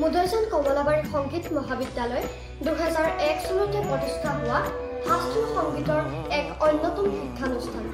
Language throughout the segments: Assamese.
মুদৈজান কমলাবাৰী সংগীত মহাবিদ্যালয় 2001 চনতে প্ৰতিষ্ঠা হোৱা শাস্ত্ৰীয় সংগীতৰ এক অন্যতম শিক্ষানুষ্ঠান।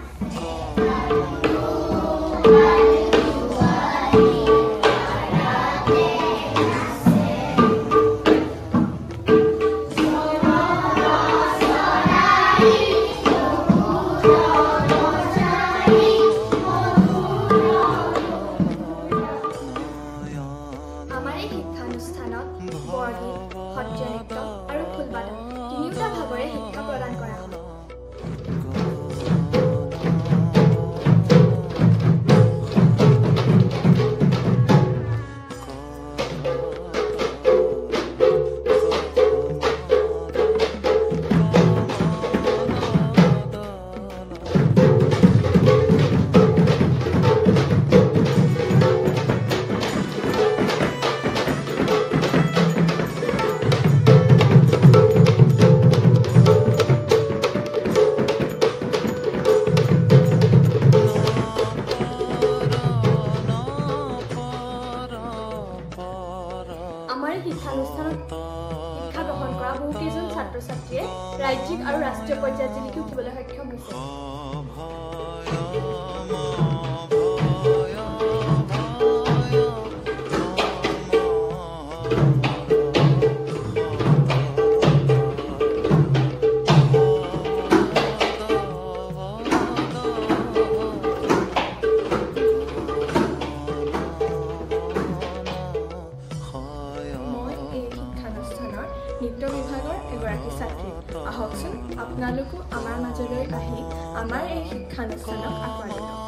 আমাৰ এই শিক্ষানুষ্ঠানত বৰগীত, সত্ৰীয়া নৃত্য আৰু খোলবাদন তিনিওটা ভাগৰে শিক্ষা প্ৰদান কৰা হয়। আমাৰ এই শিক্ষানুষ্ঠানত শিক্ষা গ্ৰহণ কৰা বহুকেইজন ছাত্ৰ ছাত্ৰীয়ে ৰাজ্যিক আৰু ৰাষ্ট্ৰীয় পৰ্যায়ত জিলিকি উঠিবলৈ সক্ষম হৈছে। মই এই শিক্ষানুষ্ঠানৰ নৃত্য বিভাগৰ এগৰাকী ছাত্ৰী। আহকচোন আপোনালোকো আমাৰ মাজলৈ আহি আমাৰ এই শিক্ষানুষ্ঠানক আঁকোৱালি লওক।